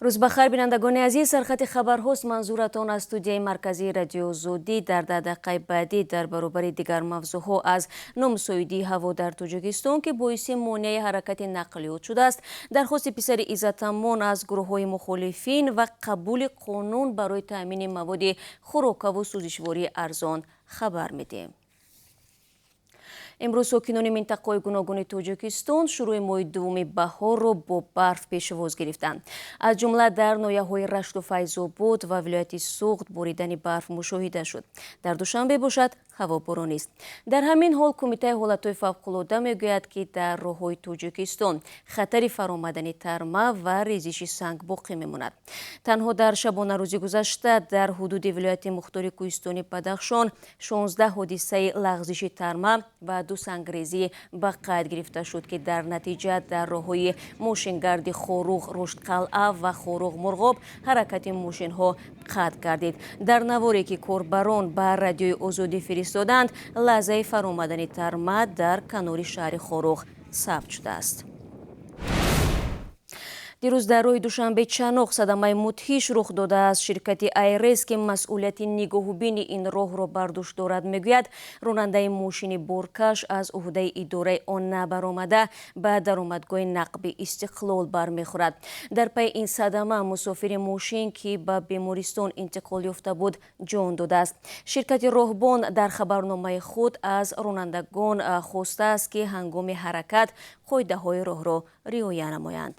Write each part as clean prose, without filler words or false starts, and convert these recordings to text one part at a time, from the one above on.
Рӯз бахайр, бинандагони азиз. Сархати хабарҳост манзуратон аз студияи марказии Радиои Озодӣ. Дар 10 дақиқаи баъдӣ дар баробари дигар мавзӯъҳо аз номусоидии ҳаво дар Тоҷикистон, ки боиси монеаи ҳаракати нақлиёт шудааст, дархости писари Иззатамон аз гурӯҳҳои мухолифин ва қабули қонун барои таъмини маводи хӯрокаву сӯзишвории арзон хабар медиҳем. Имрӯз сокинони минтақаҳои гуногуни Тоҷикистон шурӯи моҳи дуввуми баҳорро бо барф пешвоз гирифтанд. Аз ҷумла дар ноҳияҳои Рашту Файзобод ва вилояти Суғд боридани барф мушоҳида шуд. Дар Душанбе бошад, ҳаво боронист. Дар ҳамин ҳол Кумитаи ҳолатҳои фавқулода мегӯяд, ки дар роҳҳои Тоҷикистон хатари фаромадани тарма ва резиши санг боқӣ мемонад. Танҳо дар шабонарӯзи гузашта дар ҳудуди вилояти мухтори кӯҳистони Бадахшон 16 ҳодисаи лағзиши тарма ва ду сангрезӣ ба қайд гирифта шуд, ки дар натиҷа дар роҳҳои мошингарди Хоруғ Рӯштқалъа ва Хоруғ Мурғоб ҳаракати мошинҳо қатъ гардид. Дар наворе, ки корбарон ба Радиои Озодӣ фиристоданд, лаҳзаи фаромадани тарма дар канори шаҳри Хоруғ сабт шудааст. Дирӯз дар роҳи Душанбе Чаноқ садамаи мудҳиш рух додааст. Ширкати Айрес, ки масъулияти нигоҳубини ин роҳро бар дӯш дорад, мегӯяд, ронандаи мошини боркаш аз уҳдаи идораи он набаромада, ба даромадгоҳи нақби Истиқлол бармехӯрад. Дар пайи ин садама мусофири мошин, ки ба бемористон интиқол ёфта буд, ҷон додааст. Ширкати роҳбон дар хабарномаи худ аз ронандагон хостааст, ки ҳангоми ҳаракат қоидаҳои роҳро риоя намоянд.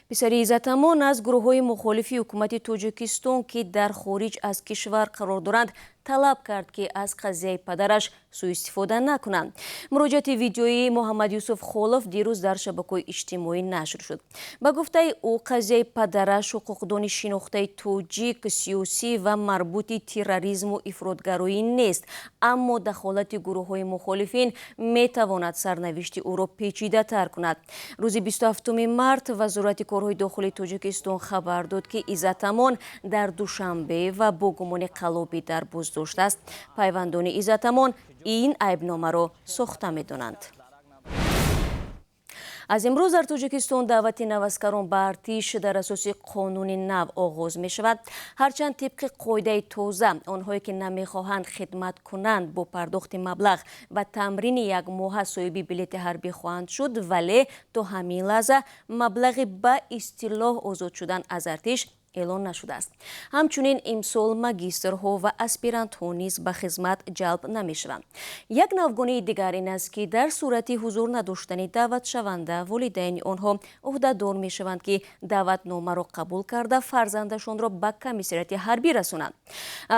Писари Иззатамон аз гурӯҳҳои мухолифи ҳукумати Тоҷикистон, ки дар хориҷ аз кишвар қарор доранд, талаб кард, ки аз қазияи падараш сӯистифода накунанд. Муроҷиати видеоии Муҳаммад Юсуф Холов дирӯз дар шабакаҳои иҷтимоӣ нашр шуд. Ба гуфтаи ӯ, қазияи падараш, ҳуқуқдони шинохтаи тоҷик, сиёсӣ ва марбути терроризму ифротгароӣ нест, аммо дахолати гурӯҳҳои мухолифин метавонад сарнавишти ӯро печидатар кунад. Рӯзи 27 март Вазорати корҳои дохилии Тоҷикистон хабар дод, ки Иззатамон дар Душанбе ва бо гумони қаллобӣ дар боздошт аст. Пайвандони Иззатамон ин айбномаро сохта медонанд. Аз имрӯз дар Тоҷикистон даъвати наваскарон ба артиш дар асоси қонуни нав оғоз мешавад. Ҳарчанд тибқи қоидаи тоза онҳое, ки намехоҳанд хидмат кунанд, бо пардохти маблағ ва тамрини якмоҳа соҳиби билети ҳарбӣ хоҳанд шуд, вале то ҳамин лаҳза маблағи ба истилоҳ озод шудан аз артиш эълон нашудааст. Ҳамчунин имсол магистрҳо ва аспирантҳо низ ба хизмат ҷалб намешаванд. Як навгонии дигар ин аст, ки дар сурати ҳузур надоштани даъватшаванда волидайни онҳо ӯҳдадор мешаванд, ки даъватномаро қабул карда, фарзандашонро ба комиссариати ҳарбӣ расонанд.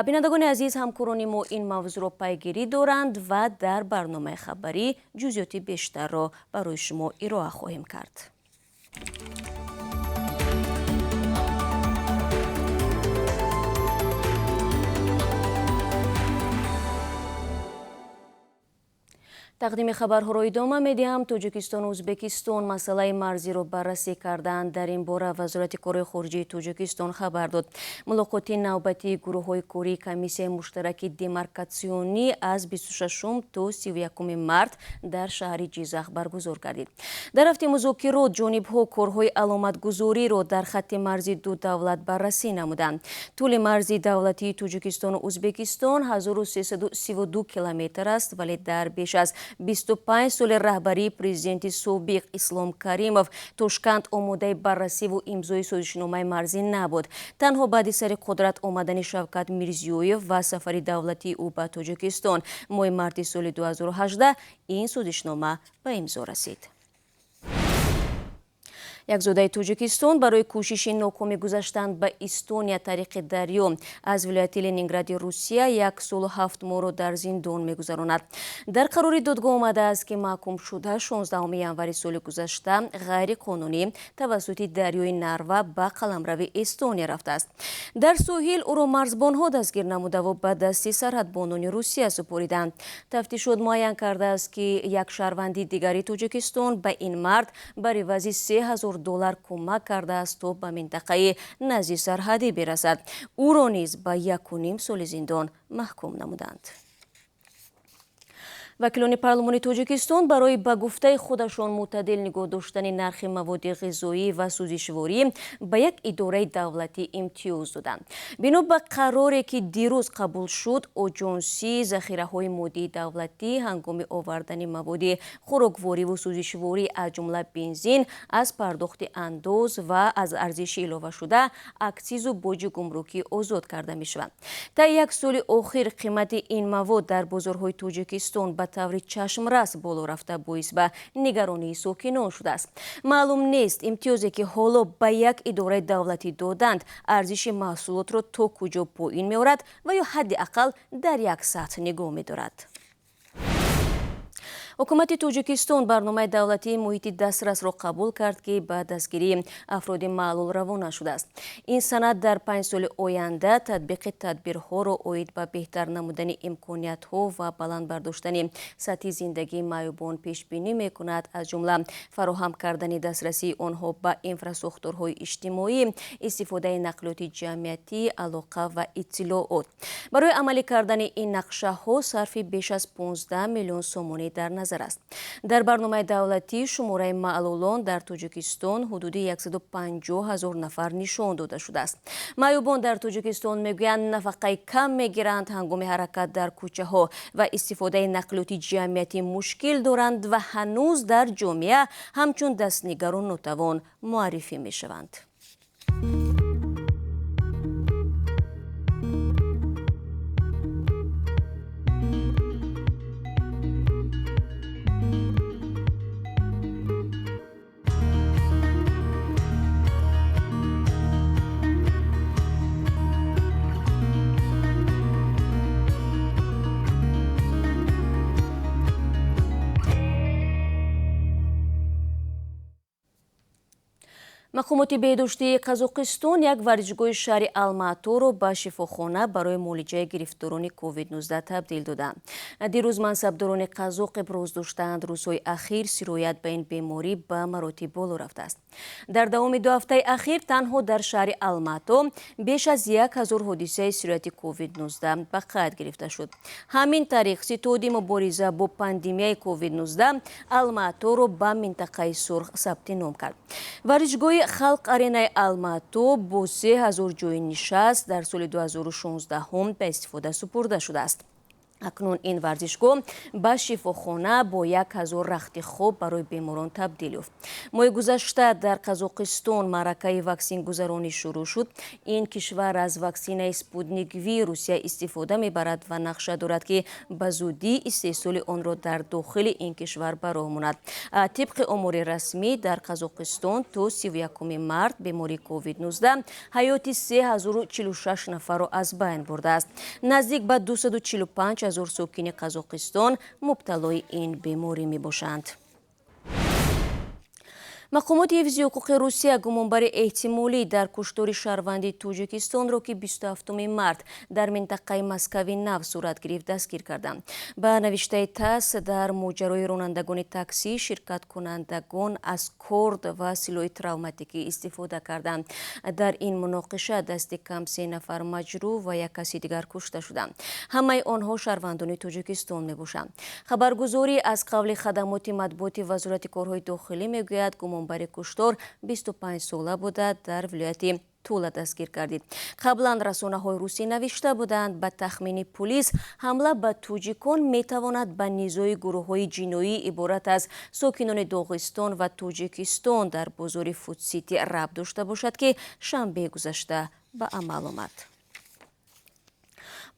Бинандагони азиз, ҳамкорони мо ин мавзӯъро пайгирӣ доранд ва дар барномаи хабарӣ ҷузъиёти бештарро барои шумо ироа хоҳем кард. Тақдими хабарҳоро идома медиҳам. Тоҷикистону Ӯзбекистон масъалаи марзиро баррасӣ карданд. Дар ин бора Вазорати корҳои хориҷии Тоҷикистон хабар дод. Мулоқоти навбатии гурӯҳҳои кории комиссияи муштараки демаркатсионӣ аз 26 то 31 март дар шаҳри Ҷизах баргузор гардид. Дар рафти музокирот ҷонибҳо корҳои аломатгузориро дар хатти марзи ду давлат баррасӣ намуданд. Тӯли марзи давлатии Тоҷикистону Ӯзбекистон 1332 километр аст, вале дар беш аз 25 соли раҳбарии президенти собиқ Ислом Каримов Тошканд омодаи баррасиву имзои созишномаи марзӣ набуд. Танҳо баъди сари қудрат омадани Шавкат Мирзиёев ва сафари давлатии ӯ ба Тоҷикистон моҳи марти соли 2018 ин созишнома ба имзо расид. Як зодаи Тоҷикистон барои кӯшиши нокоми гузаштан ба Эстония тариқи дарё аз вилояти Ленингради Русия 1 солу 7 моҳро дар зиндон мегузаронад. Дар қарори додгоҳ омадааст, ки маҳкумшуда 16 январи соли гузашта ғайриқонунӣ тавассути дарёи Нарва ба қаламрави Эстония рафтааст. Дар соҳил ӯро марзбонҳо дастгир намудаву ба дасти сарҳадбонони Русия супориданд. Тафтишот муайян кардааст, ки як шаҳрванди дигари Тоҷикистон ба ин мард бар ивази 3000 доллар кӯмак кардааст, то ба минтақаи назди сарҳадӣ бирасад. Ӯро низ ба 1,5 соли зиндон маҳкум намуданд. Вакилони парлумони Тоҷикистон барои ба гуфтаи худашон мӯътадил нигоҳ доштани нархи маводи ғизоӣ ва сӯзишворӣ ба як идораи давлатӣ имтиёз доданд. Бино ба қароре ки дирӯз қабул шуд, Оҷонсии захираҳои моддии давлатӣ ҳангоми овардани маводи хӯроквориву сӯзишворӣ, аз ҷумла бензин, аз пардохти андоз ва аз арзиши иловашуда, аксизу боҷи гумрукӣ озод карда мешаванд. Таи як соли охир қимати ин мавод дар бозорҳои Тоҷикистон ба таври чашмрас боло рафта, боис ба нигаронии сокинон шудааст. Маълум нест, имтиёзе ки ҳоло ба як идораи давлатӣ доданд, арзиши маҳсулотро то куҷо поин меорад ва ё ҳадди ақал дар як сатҳ нигоҳ медорад. Ҳукумати Тоҷикистон барномаи давлатии муҳити дастрасро қабул кард, ки ба дастгирии афроди маълул равона шудааст. Ин санад дар 5 соли оянда татбиқи тадбирҳоро оид ба беҳтар намудани имкониятҳо ва баланд бардоштани сатҳи зиндагии маъюбон пешбинӣ мекунад, аз ҷумла фароҳам кардани дастрасии онҳо ба инфрасохторҳои иҷтимоӣ, истифодаи нақлиёти ҷамъиятӣ, алоқа ва иттилоот. Барои амалӣ кардани ин нақшаҳо сарфи беш аз 15 миллион сомонӣ дар назар аст. Дар барномаи давлатӣ шумораи маълулон дар Тоҷикистон ҳудуди 150 ҳазор нафар нишон дода шудааст. Маъюбон дар Тоҷикистон мегӯянд, нафақаи кам мегиранд, ҳангоми ҳаракат дар кӯчаҳо ва истифодаи нақлиёти ҷамъиятӣ мушкил доранд ва ҳанӯз дар ҷомеа ҳамчун дастнигару нотавон муаррифӣ мешаванд. Мақомоти беҳдоштии Қазоқистон як варзишгоҳи шаҳри Алматоро ба шифохона барои муолиҷаи гирифторони COVID-19 табдил доданд. Дирӯз мансабдорони қазоқ иброз доштаанд, рӯзҳои ахир сироят ба ин беморӣ ба маротиб боло рафтааст. Дар давоми 2 ҳафтаи ахир танҳо дар шаҳри Алмато беш аз 1000 ҳодисаи сирояти COVID-19 ба қайд гирифта шуд. Ҳамин тариқ ситоди мубориза бо пандемияи COVID-19 Алматоро ба минтақаи сурх сабти ном кард. Варзишгоҳи Халқ аренаи Алмато бо 3000 ҷойи нишаст дар соли 2016 ба истифода супурда шудааст. Акнун ин варзишгоҳ ба шифохона бо 1000 рахти хоб барои беморон табдил ёфт. Моҳи гузашта дар Қазоқистон маъракаи ваксингузаронӣ шурӯъ шуд. Ин кишвар аз ваксинаи Спутник Ви Русия истифода мебарад ва нақша дорад, ки ба зудӣ истеҳсоли онро дар дохили ин кишвар ба роҳ монад. Тибқи омори расмӣ дар Қазоқистон то 31 март бемории COVID-19 ҳаёти 3046 нафарро аз байн бурдааст. Наздик ба 245 ҳазор сокини Қазоқистон мубталои ин беморӣ мебошанд. Мақомоти ҳифзи ҳуқуқи Русия гумонбари эҳтимолӣ дар куштори шаҳрванди Тоҷикистонро, ки 27 март дар минтақаи Москави нав сурат гирифт, дастгир карданд. Ба навиштаи ТАСС, дар моҷарои ронандагони таксӣ ширкаткунандагон аз корд ва силоҳи травматикӣ истифода карданд. Дар ин муноқиша дасти кам 3 нафар маҷрӯҳ ва як каси дигар кушта шуданд. Ҳамаи онҳо шаҳрвандони Тоҷикистон мебошанд. Хабаргузорӣ аз қавли хадамоти матбуоти Вазорати корҳои дохилӣ мегӯяд, гумонбари куштор 25 сола буда, дар вилояти Тула дастгир гардид. Қаблан расонаҳои русӣ навишта буданд, ба тахмини пулис ҳамла ба тоҷикон метавонад ба низои гурӯҳҳои ҷиноӣ иборат аз сокинони Доғистон ва Тоҷикистон дар бозори Фудсити рабт дошта бошад, ки шанбеи гузашта ба амал омад.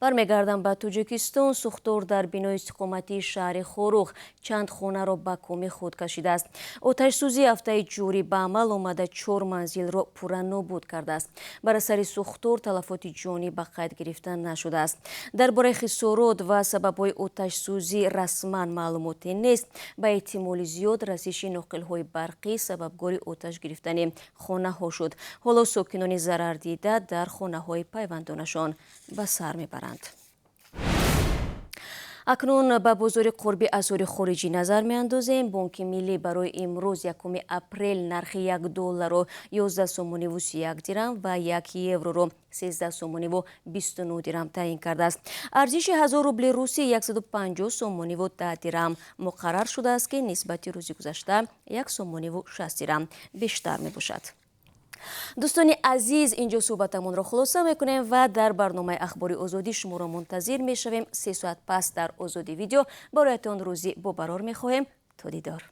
Бармегардам ба Тоҷикистон. Сӯхтор дар бинои истиқоматии шаҳри Хоруғ чанд хонаро ба коми худ кашидааст. Оташсӯзӣ ҳафтаи ҷорӣ ба амал омада, 4 манзилро пурра нобуд кардааст. Бар асари сӯхтор талафоти ҷонӣ ба қайд гирифта нашудааст. Дар бораи хисорот ва сабабҳои оташсӯзӣ расман маълумоте нест. Ба эҳтимоли зиёд расиши ноқилҳои барқӣ сабабгори оташ гирифтани хонаҳо шуд. Ҳоло сокинони зарардида дар хонаҳои пайвандонашон ба сар мебаранд. Акнун ба бозори қурби асъори хориҷӣ назар меандозем. Бонки Миллӣ барои имрӯз, 1 апрел, нархи 1 долларро 11 сомониву 31 дирам ва 1 евроро 13 сомониву 29 дирам таъин кардааст. Арзиши 1000 рубли русӣ 150 сомониву 10 дирам муқаррар шудааст, ки нисбати рӯзи гузашта 1 сомониву 60 дирам бештар мебошад. Дӯстони азиз, инҷо суҳбатамонро хулоса мекунем ва дар барномаи Ахбори Озодӣ шуморо мунтазир мешавем. 3 соат пас дар Озодӣ Видео. Бароятон рӯзи бобарор мехоҳем. То дидор.